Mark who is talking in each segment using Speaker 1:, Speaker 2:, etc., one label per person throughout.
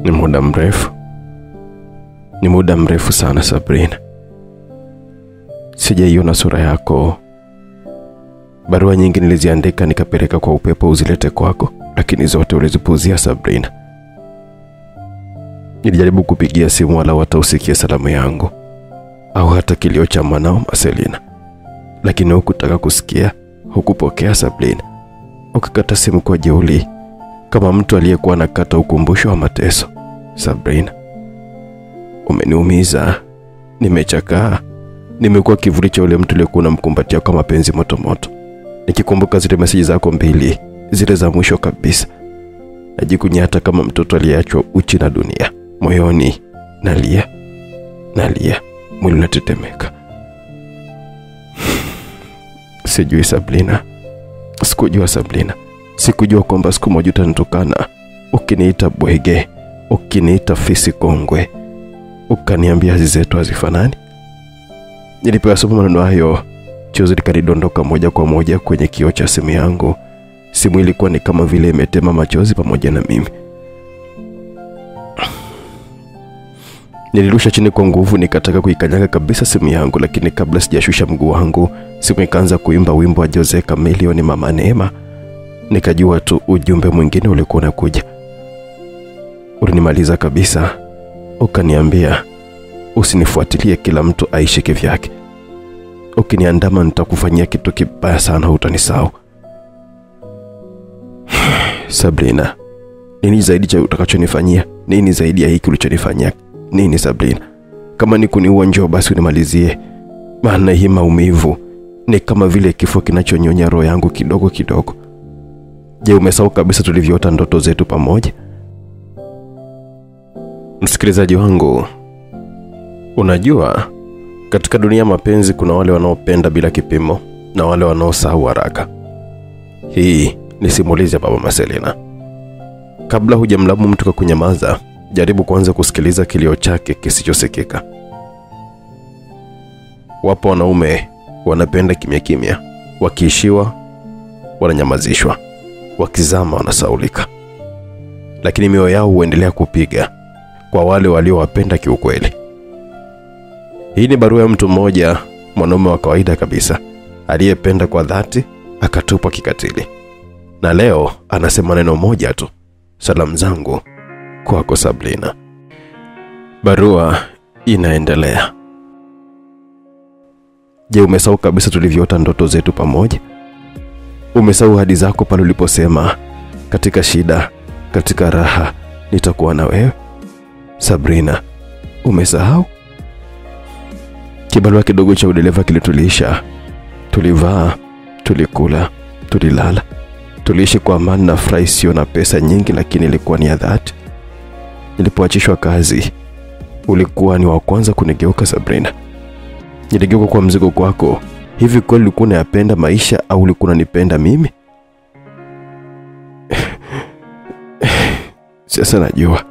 Speaker 1: Ni muda mrefu. Ni muda mrefu sana Sabrina. Sijaiona sura yako. Barua nyingi niliziandika nikapeleka kwa upepo uzilete kwako, lakini zote ulizipuuzia Sabrina. Nilijaribu kupigia simu wala hata usikie salamu yangu au hata kilio cha mwanao Marcelina, lakini hukutaka kusikia, hukupokea Sabrina. Ukakata simu kwa jeuli kama mtu aliyekuwa anakata ukumbusho wa mateso. Sabrina, umeniumiza, nimechakaa, nimekuwa kivuli cha ule mtu aliyekuwa unamkumbatia kwa mapenzi moto moto. Nikikumbuka zile meseji zako mbili, zile za mwisho kabisa, najikunyata kama mtoto aliyeachwa uchi na dunia. Moyoni nalia, nalia, mwili unatetemeka. Sijui Sabrina, sikujua Sabrina, sikujua kwamba siku moja utanitukana, ukiniita bwege, ukiniita fisi kongwe, ukaniambia hazi zetu hazifanani. Nilipoyasoma maneno hayo, chozi likanidondoka moja kwa moja kwenye kioo cha simu yangu. Simu ilikuwa ni kama vile imetema machozi pamoja na mimi. Nilirusha chini kwa nguvu, nikataka kuikanyaga kabisa simu yangu, lakini kabla sijashusha mguu wangu, simu ikaanza kuimba wimbo wa Jose Chameleone, Mama Neema. Nikajua tu ujumbe mwingine ulikuwa unakuja. Ulinimaliza kabisa. Ukaniambia usinifuatilie, kila mtu aishi kivyake. Ukiniandama nitakufanyia kitu kibaya sana, hutanisahau. Sabrina, nini zaidi cha utakachonifanyia? Nini zaidi ya hiki ulichonifanyia? Nini Sabrina? Kama ni kuniua njoo basi unimalizie. Maana hii maumivu ni kama vile kifo kinachonyonya roho yangu kidogo kidogo. Je, umesahau kabisa tulivyoota ndoto zetu pamoja? Msikilizaji wangu, unajua katika dunia mapenzi kuna wale wanaopenda bila kipimo na wale wanaosahau haraka. Hii ni simulizi ya Baba Marcelina. Kabla hujamlaumu mtu kwa kunyamaza, jaribu kwanza kusikiliza kilio chake kisichosikika. Wapo wanaume wanapenda kimya kimya, wakiishiwa wananyamazishwa, wakizama wanasaulika, lakini mioyo yao huendelea kupiga kwa wale waliowapenda kiukweli. Hii ni barua ya mtu mmoja, mwanaume wa kawaida kabisa, aliyependa kwa dhati akatupwa kikatili. Na leo anasema neno moja tu: salamu zangu kwako Sabrina. Barua inaendelea. Je, umesahau kabisa tulivyoota ndoto zetu pamoja? Umesahau ahadi zako pale uliposema katika shida, katika raha nitakuwa na wewe? Sabrina, umesahau? Kibarua kidogo cha udereva kilitulisha. Tulivaa, tulikula, tulilala. Tuliishi kwa amani na furaha isiyo na pesa nyingi, lakini ilikuwa ni ya dhati. Nilipoachishwa kazi, ulikuwa ni wa kwanza kunigeuka Sabrina. Niligeuka kwa mzigo kwako. Hivi kweli ulikuwa unayapenda maisha au ulikuwa unanipenda mimi? Sasa najua.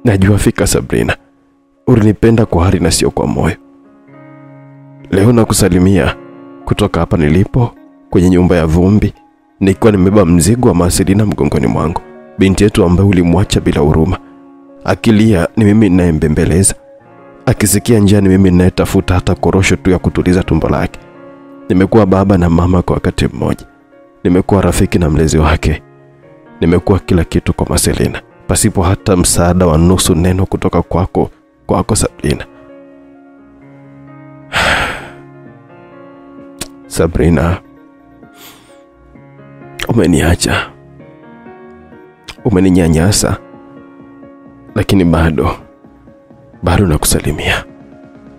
Speaker 1: Najua fika Sabrina. Ulinipenda kwa hari na sio kwa moyo. Leo nakusalimia kutoka hapa nilipo kwenye nyumba ya vumbi, nikiwa nimebeba mzigo wa Marcelina mgongoni mwangu, binti yetu ambaye ulimwacha bila huruma. Akilia ni mimi ninayembembeleza, akisikia njaa ni mimi ninayetafuta hata korosho tu ya kutuliza tumbo lake. Nimekuwa baba na mama kwa wakati mmoja, nimekuwa rafiki na mlezi wake, nimekuwa kila kitu kwa Marcelina, pasipo hata msaada wa nusu neno kutoka kwako, kwako Sabrina. Sabrina, umeniacha, umeninyanyasa, lakini bado nakusalimia.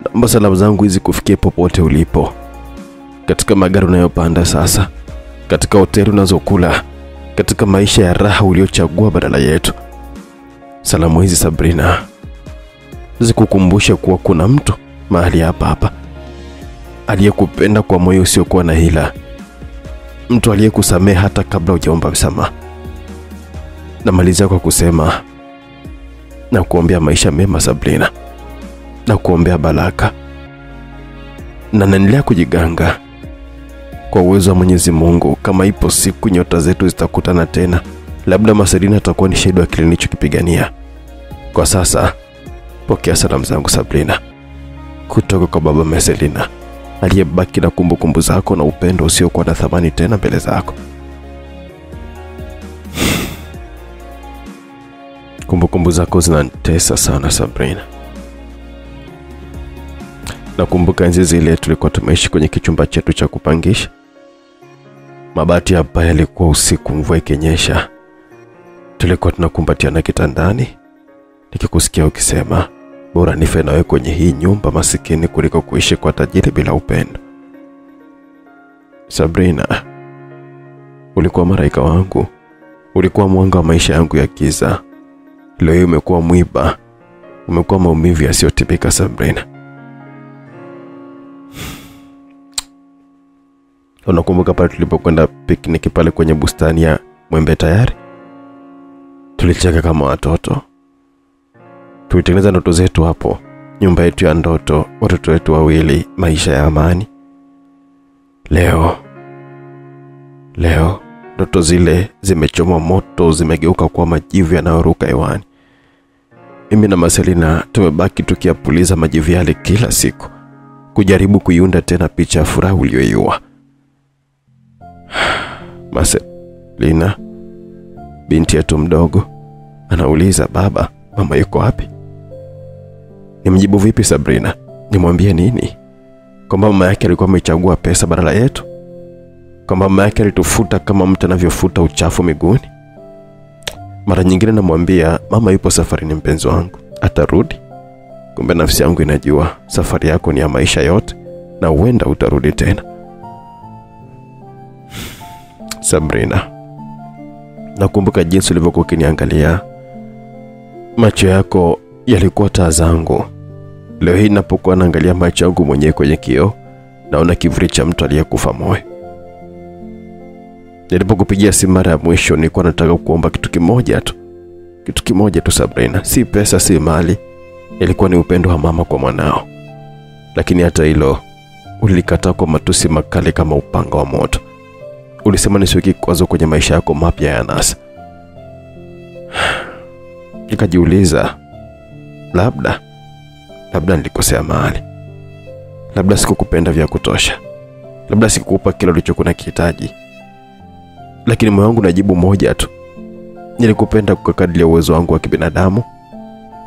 Speaker 1: Naomba salamu zangu hizi kufikie popote ulipo, katika magari unayopanda sasa, katika hoteli unazokula, katika maisha ya raha uliochagua badala yetu. Salamu hizi Sabrina zikukumbushe kuwa kuna mtu mahali hapa hapa aliyekupenda kwa moyo usiokuwa na hila, mtu aliyekusamehe hata kabla hujaomba msamaha. Namalizia kwa kusema na kuombea maisha mema Sabrina, na kuombea baraka, na naendelea kujiganga kwa uwezo wa Mwenyezi Mungu. Kama ipo siku nyota zetu zitakutana tena, labda Marcelina atakuwa ni shahidi wa kile nilichokipigania. Kwa sasa pokea salamu zangu Sabrina, kutoka kwa baba Marcelina aliyebaki na kumbukumbu zako na upendo usiokuwa na thamani tena mbele zako. Kumbukumbu zako zinanitesa sana Sabrina. Nakumbuka enzi zile tulikuwa tumeishi kwenye kichumba chetu cha kupangisha. Mabati hapa yalikuwa usiku, mvua ikinyesha. Tulikuwa tunakumbatiana kitandani, nikikusikia ukisema bora nife nawe kwenye hii nyumba masikini kuliko kuishi kwa tajiri bila upendo. Sabrina, ulikuwa malaika wangu, ulikuwa mwanga wa maisha yangu ya giza. Leo hii umekuwa mwiba, umekuwa maumivu yasiyotibika Sabrina. Unakumbuka pale tulipokwenda pikniki pale kwenye bustani ya Mwembe Tayari? Tulicheka kama watoto. Tulitengeneza ndoto zetu hapo, nyumba yetu ya ndoto, watoto wetu wawili, maisha ya amani. Leo ndoto zile zimechomwa moto, zimegeuka kuwa majivu yanayoruka hewani. Mimi na Marcelina tumebaki tukiyapuliza majivu yale kila siku, kujaribu kuiunda tena picha ya furaha uliyoiua. Marcelina, binti yetu mdogo, anauliza baba, mama yuko wapi? Nimjibu vipi Sabrina? Nimwambie nini? Kwamba mama yake alikuwa amechagua pesa badala yetu? Kwamba mama yake alitufuta kama mtu anavyofuta uchafu miguuni? Mara nyingine namwambia mama yupo safarini mpenzi wangu, atarudi. Kumbe nafsi yangu inajua safari yako ni ya maisha yote na huenda utarudi tena. Sabrina, nakumbuka jinsi ulivyokuwa ukiniangalia. Macho yako yalikuwa taa zangu. Leo hii ninapokuwa naangalia macho yangu mwenyewe kwenye kioo, naona kivuli cha mtu aliyekufa moyo. Nilipokupigia simu mara ya mwisho nilikuwa nataka kuomba kitu kimoja tu. Kitu kimoja tu Sabrina, si pesa si mali, ilikuwa ni upendo wa mama kwa mwanao. Lakini hata hilo ulikataa kwa matusi makali kama upanga wa moto. Ulisema nisiwe kikwazo kwenye maisha yako mapya ya anasa. Nikajiuliza, labda nilikosea mahali. Labda sikukupenda vya kutosha. Labda sikukupa kile ulichokuwa unakihitaji. Lakini moyo wangu najibu moja tu. Nilikupenda kwa kadri ya uwezo wangu wa kibinadamu,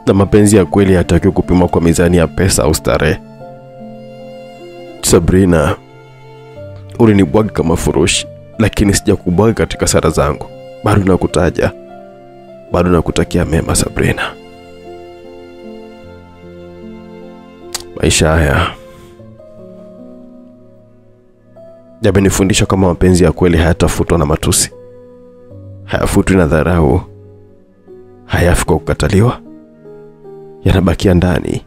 Speaker 1: na mapenzi ya kweli hayatakiwi kupimwa kwa mizani ya pesa au starehe. Sabrina, ulinibwaga kama furushi, lakini sijakubwaga katika sala zangu. Bado nakutaja, bado nakutakia mema Sabrina. Maisha haya yamenifundisha kama mapenzi ya kweli hayatafutwa na matusi, hayafutwi na dharau, hayafi kwa kukataliwa, yanabakia ndani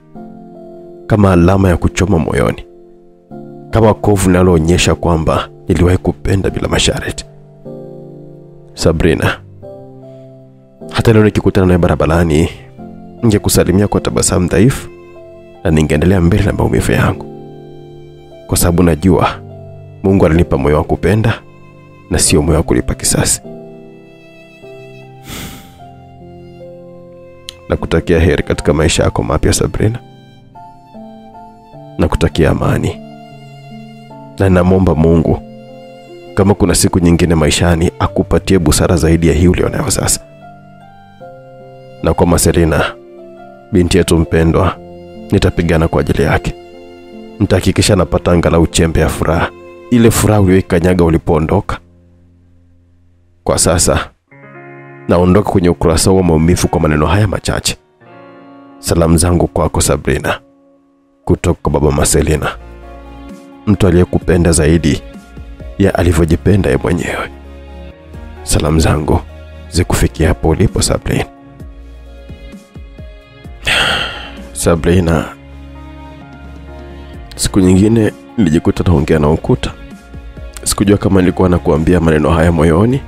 Speaker 1: kama alama ya kuchoma moyoni, kama kovu linaloonyesha kwamba niliwahi kupenda bila masharti. Sabrina, hata leo nikikutana nawe barabarani, ningekusalimia kwa tabasamu dhaifu na ningeendelea mbele na maumivu yangu, kwa sababu najua Mungu alinipa moyo wa kupenda na sio moyo wa kulipa kisasi. Nakutakia heri katika maisha yako mapya Sabrina. Nakutakia amani. Na namwomba Mungu kama kuna siku nyingine maishani akupatie busara zaidi ya hii ulionayo sasa. Na kwa Marcelina, binti yetu mpendwa, nitapigana kwa ajili yake. Nitahakikisha napata angalau chembe ya furaha, ile furaha uliyoikanyaga ulipoondoka. Kwa sasa naondoka kwenye ukurasa wa maumivu kwa maneno haya machache. Salamu zangu kwako Sabrina, kutoka kwa baba Marcelina, mtu aliyekupenda zaidi ya alivyojipenda yeye mwenyewe. Salamu zangu zikufikia hapo ulipo Sabrina. Sabrina, siku nyingine nilijikuta naongea na ukuta. Sikujua kama nilikuwa nakuambia maneno haya moyoni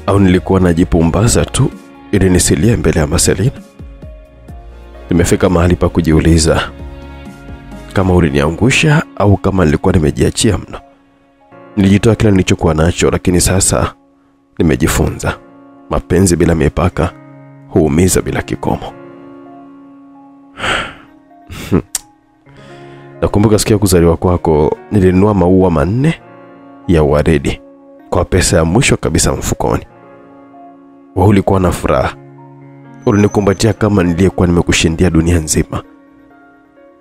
Speaker 1: au nilikuwa najipumbaza tu ili nisilie mbele ya Marcelina. Nimefika mahali pa kujiuliza kama uliniangusha au kama nilikuwa nimejiachia mno. Nilijitoa kila nilichokuwa nacho, lakini sasa nimejifunza mapenzi bila mipaka huumiza bila kikomo. Nakumbuka siku ya kuzaliwa kwako nilinunua maua 4 ya waridi kwa pesa ya mwisho kabisa mfukoni. Wewe ulikuwa na furaha. Ulinikumbatia kama niliyekuwa nimekushindia dunia nzima.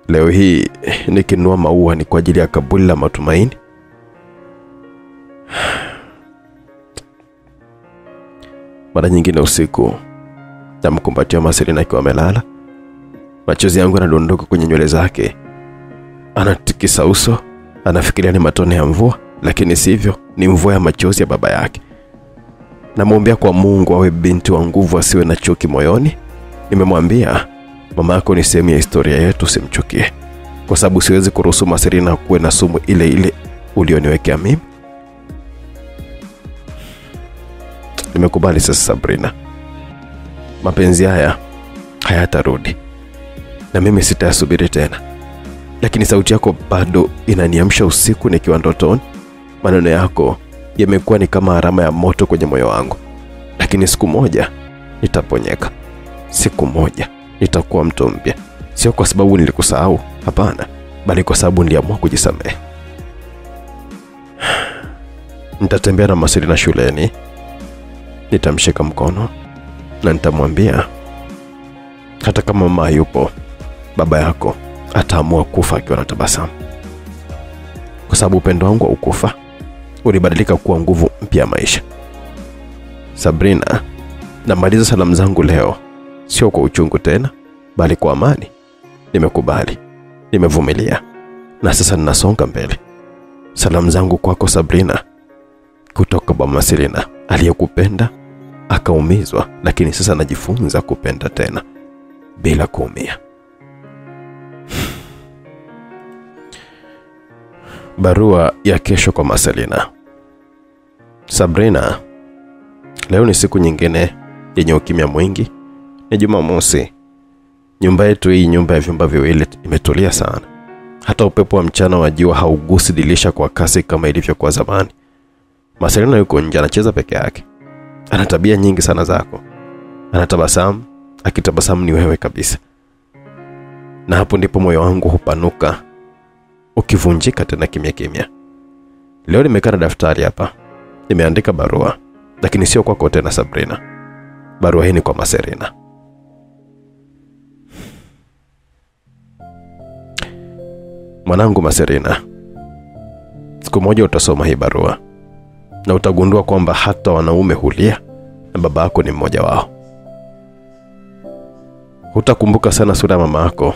Speaker 1: Leo hii nikinunua maua ni kwa ajili ya kaburi la matumaini. Mara nyingine usiku namkumbatia Marcelina akiwa amelala. Machozi yangu yanadondoka kwenye nywele zake. Anatikisa uso, anafikiria ni matone ya mvua, lakini sivyo, ni mvua ya machozi ya baba yake. Namwombea kwa Mungu awe binti wa nguvu, asiwe na chuki moyoni. Nimemwambia mama yako ni sehemu ya historia yetu, simchukie, kwa sababu siwezi kuruhusu Marcelina kuwe na sumu ile ile ulioniwekea mimi. Nimekubali sasa Sabrina. Mapenzi haya hayatarudi na mimi sitayasubiri tena. Lakini sauti yako bado inaniamsha usiku nikiwa ndotoni. Maneno yako yamekuwa ni kama alama ya moto kwenye moyo wangu. Lakini siku moja nitaponyeka. Siku moja nitakuwa mtu mpya. Sio kwa sababu nilikusahau, hapana, bali kwa sababu niliamua kujisamehe. Nitatembea na Marcelina shuleni. Nitamshika mkono na nitamwambia hata kama mama yupo, baba yako ataamua kufa akiwa na tabasamu. Kwa sababu upendo wangu haukufa, ulibadilika kuwa nguvu mpya ya maisha. Sabrina, namaliza salamu zangu leo, sio kwa uchungu tena, bali kwa amani. Nimekubali, nimevumilia, na sasa ninasonga mbele. Salamu zangu kwako Sabrina, kutoka kwa Marcelina aliyekupenda akaumizwa, lakini sasa anajifunza kupenda tena bila kuumia. Barua ya kesho kwa Marcelina. Sabrina, leo ni siku nyingine yenye ukimya mwingi. Ni Jumamosi. Nyumba yetu hii, nyumba ya vyumba viwili, imetulia sana. Hata upepo wa mchana wa jua haugusi dirisha kwa kasi kama ilivyokuwa zamani. Marcelina yuko nje anacheza peke yake. Ana tabia nyingi sana zako. Anatabasamu, akitabasamu ni wewe kabisa. Na hapo ndipo moyo wangu hupanuka, ukivunjika tena kimya kimya. Leo nimekaa na daftari hapa. Nimeandika barua, lakini sio kwako tena Sabrina. Barua hii ni kwa Marcelina. Mwanangu Marcelina, siku moja utasoma hii barua na utagundua kwamba hata wanaume hulia na baba yako ni mmoja wao. Hutakumbuka sana sura mama yako,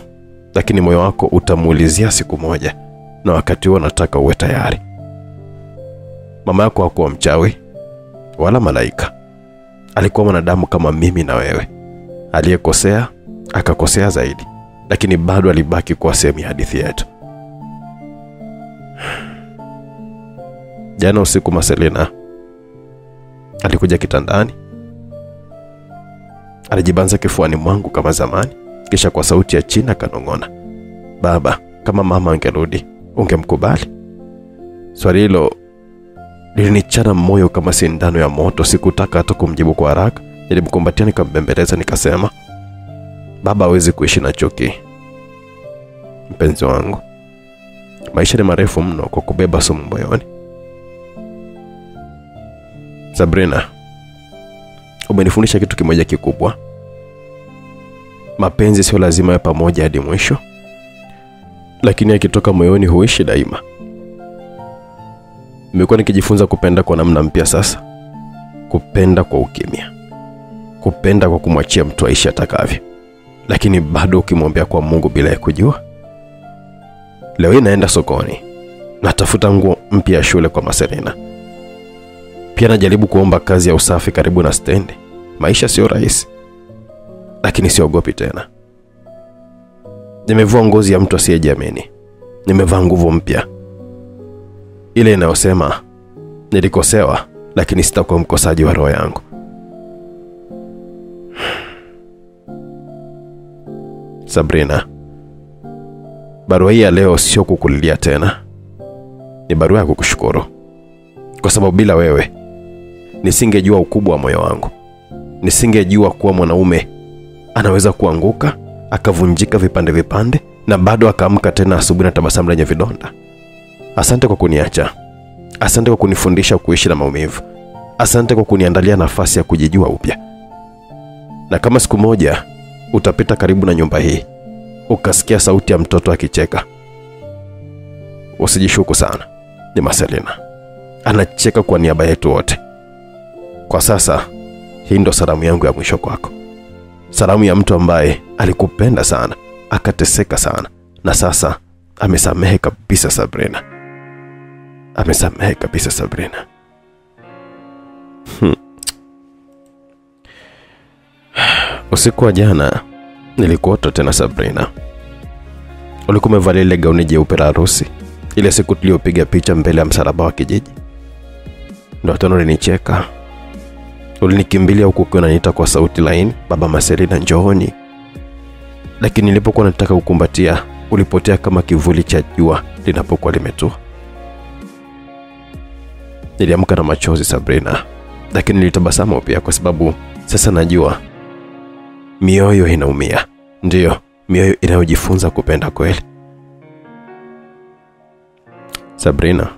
Speaker 1: lakini moyo wako utamuulizia siku moja, na wakati huo nataka uwe tayari. Mama yako hakuwa mchawi wala malaika. Alikuwa mwanadamu kama mimi na wewe, aliyekosea akakosea zaidi, lakini bado alibaki kuwa sehemu ya hadithi yetu. Jana usiku Marcelina alikuja kitandani. Alijibanza kifuani mwangu kama zamani, kisha kwa sauti ya chini akanong'ona, "Baba, kama mama angerudi, ungemkubali?" Swali hilo lilinichana moyo kama sindano ya moto. Sikutaka hata kumjibu kwa haraka. Nilimkumbatia nikambembeleza, nikasema, "Baba hawezi kuishi na chuki, mpenzi wangu. Maisha ni marefu mno kwa kubeba sumu moyoni." Sabrina, umenifundisha kitu kimoja kikubwa. Mapenzi sio lazima ya pamoja hadi mwisho, lakini yakitoka moyoni huishi daima. Nimekuwa nikijifunza kupenda kwa namna mpya sasa. Kupenda kwa ukimya, kupenda kwa kumwachia mtu aishi atakavyo, lakini bado ukimwombea kwa Mungu bila ya kujua. Leo hii naenda sokoni, natafuta nguo mpya ya shule kwa Marcelina. Pia najaribu kuomba kazi ya usafi karibu na stendi. Maisha sio rahisi, lakini siogopi tena. Nimevua ngozi ya mtu asiyejiamini. Nimevaa nguvu mpya, ile inayosema nilikosewa, lakini sitakuwa mkosaji wa roho yangu. Sabrina, barua hii ya leo sio kukulilia tena. Ni barua ya kukushukuru, kwa sababu bila wewe nisingejua ukubwa wa moyo wangu. Nisingejua kuwa mwanaume anaweza kuanguka akavunjika vipande vipande, na bado akaamka tena asubuhi na tabasamu lenye vidonda. Asante kwa kuniacha. Asante kwa kunifundisha kuishi na maumivu. Asante kwa kuniandalia nafasi ya kujijua upya. Na kama siku moja utapita karibu na nyumba hii, ukasikia sauti ya mtoto akicheka, usijishuku sana. Ni Marcelina. Anacheka kwa niaba yetu wote. Kwa sasa, hii ndo salamu yangu ya mwisho kwako. Salamu ya mtu ambaye alikupenda sana, akateseka sana, na sasa amesamehe kabisa Sabrina. Amesamehe kabisa Sabrina. Usiku wa jana nilikuota tena Sabrina. Ulikuwa umevalia ile gauni jeupe la harusi, ile siku tuliyopiga picha mbele ya msalaba wa kijiji. Ndoto ulinicheka. Ulinikimbilia huku ukiwa unaniita kwa sauti laini, baba Marcelina njooni. Lakini nilipokuwa nataka kukumbatia, ulipotea kama kivuli cha jua linapokuwa limetua. Niliamka na machozi Sabrina, lakini nilitabasamu pia kwa sababu sasa najua mioyo inaumia. Ndiyo, mioyo inayojifunza kupenda kweli. Sabrina,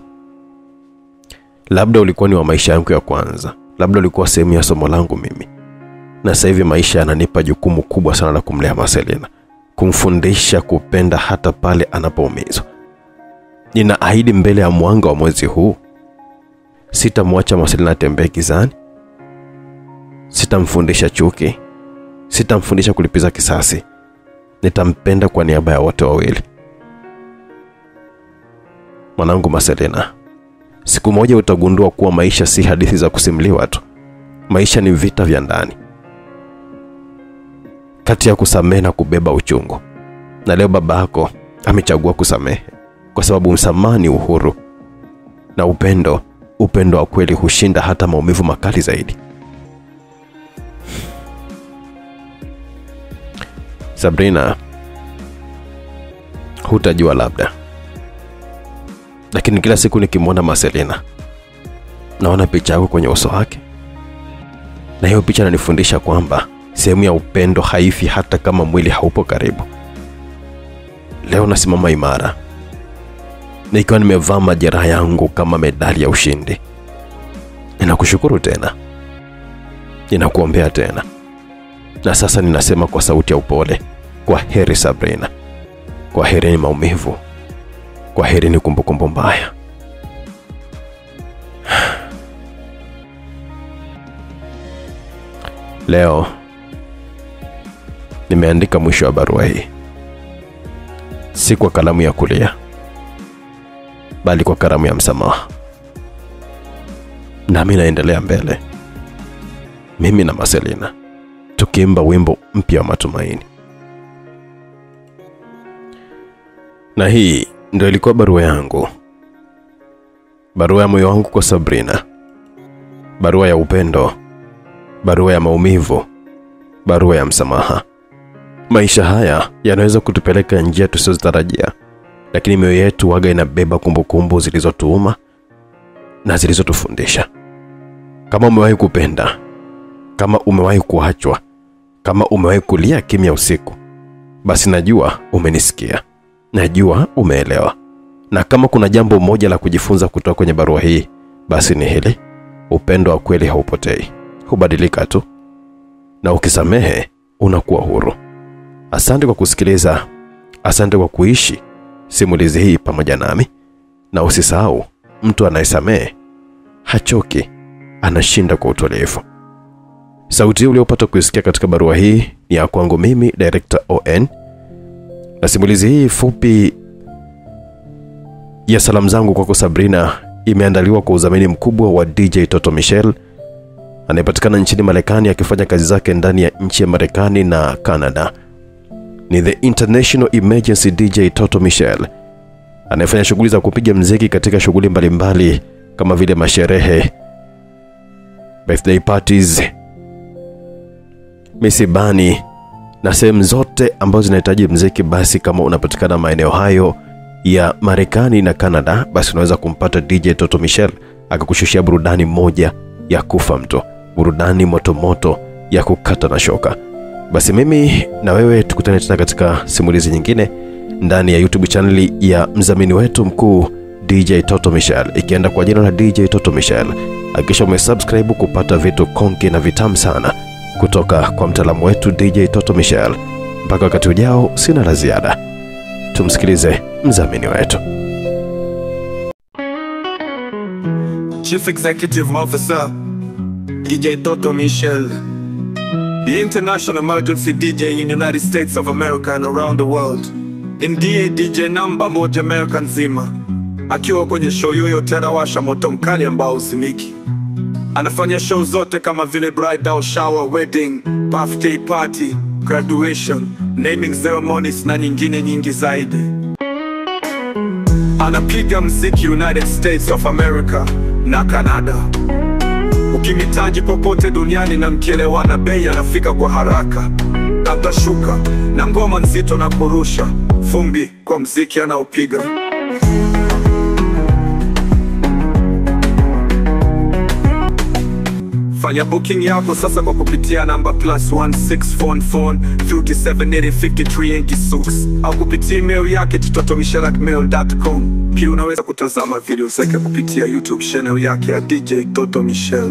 Speaker 1: labda ulikuwa ni wa maisha yangu ya kwanza, labda ulikuwa sehemu ya somo langu mimi. Na sasa hivi maisha yananipa jukumu kubwa sana la kumlea Marcelina, kumfundisha kupenda hata pale anapoumizwa. Ninaahidi mbele ya mwanga wa mwezi huu, sitamwacha Marcelina atembee gizani. Sitamfundisha chuki, sitamfundisha kulipiza kisasi. Nitampenda kwa niaba ya wote wawili. Mwanangu Marcelina, siku moja utagundua kuwa maisha si hadithi za kusimuliwa tu. Maisha ni vita vya ndani, kati ya kusamehe na kubeba uchungu. Na leo babako amechagua kusamehe, kwa sababu msamaha ni uhuru, na upendo, upendo wa kweli hushinda hata maumivu makali zaidi. Sabrina, hutajua labda, lakini kila siku nikimwona Marcelina naona picha yako kwenye uso wake. Na hiyo picha inanifundisha kwamba sehemu ya upendo haifi hata kama mwili haupo karibu. Leo nasimama imara, nikiwa nimevaa majeraha yangu kama medali ya ushindi. Ninakushukuru tena, ninakuombea tena. Na sasa ninasema kwa sauti ya upole, kwa heri Sabrina. Kwa heri ni maumivu, kwa heri ni kumbukumbu mbaya. Leo nimeandika mwisho wa barua hii, si kwa kalamu ya kulia, bali kwa kalamu ya msamaha. Nami naendelea mbele, mimi na Marcelina, tukiimba wimbo mpya wa matumaini. Na hii ndio ilikuwa barua yangu, barua ya moyo wangu kwa Sabrina, barua ya upendo, barua ya maumivu, barua ya msamaha. Maisha haya yanaweza kutupeleka njia tusizotarajia, lakini mioyo yetu waga inabeba kumbukumbu zilizotuuma na zilizotufundisha. Kama umewahi kupenda, kama umewahi kuachwa, kama umewahi kulia kimya usiku, basi najua umenisikia, najua umeelewa. Na kama kuna jambo moja la kujifunza kutoka kwenye barua hii, basi ni hili: upendo wa kweli haupotei, hubadilika tu, na ukisamehe unakuwa huru. Asante kwa kusikiliza, asante kwa kuishi simulizi hii pamoja nami. Na usisahau, mtu anayesamehe hachoki, anashinda kwa utulivu. Sauti uliyopata kuisikia katika barua hii ni ya kwangu mimi, Director ON. Na simulizi hii fupi ya salamu zangu kwako Sabrina imeandaliwa kwa udhamini mkubwa wa DJ Toto Michelle, anayepatikana nchini Marekani akifanya kazi zake ndani ya nchi ya Marekani na Canada. Ni the International Emergency DJ Toto Michelle, anayefanya shughuli za kupiga mziki katika shughuli mbalimbali kama vile masherehe, birthday parties, misibani na sehemu zote ambazo zinahitaji mziki. Basi kama unapatikana maeneo hayo ya Marekani na Canada, basi unaweza kumpata DJ Toto Michelle akakushushia burudani moja ya kufa mtu, burudani moto moto ya kukata na shoka. Basi mimi na wewe tukutane tena katika simulizi nyingine ndani ya YouTube channel ya mzamini wetu mkuu DJ Toto Michel, ikienda kwa jina la DJ Toto Michel. Hakikisha umesubscribe kupata vitu konki na vitamu sana kutoka kwa mtaalamu wetu DJ Toto Michel. Mpaka wakati ujao, sina la ziada. Tumsikilize mzamini wetu.
Speaker 2: Chief Executive Officer DJ Toto Michel, the international emergency DJ in United States of America and around the world. Ndiye DJ namba moja Amerika nzima. Akiwa kwenye show yoyote anawasha moto mkali ambao uzimiki. Anafanya show zote kama vile bridal shower, wedding, birthday party, graduation, naming ceremonies na nyingine nyingi zaidi. Anapiga mziki United States of America na Canada. Ukimhitaji popote duniani na mkielewana bei, anafika kwa haraka. Atashuka na ngoma nzito na kurusha fumbi kwa mziki anaopiga. Fanya booking yako sasa kwa kupitia namba +1644 37 53 86 au kupitia email yake totomichel@mail.com. Pia unaweza kutazama video zake kupitia YouTube channel yake ya DJ Toto Michel.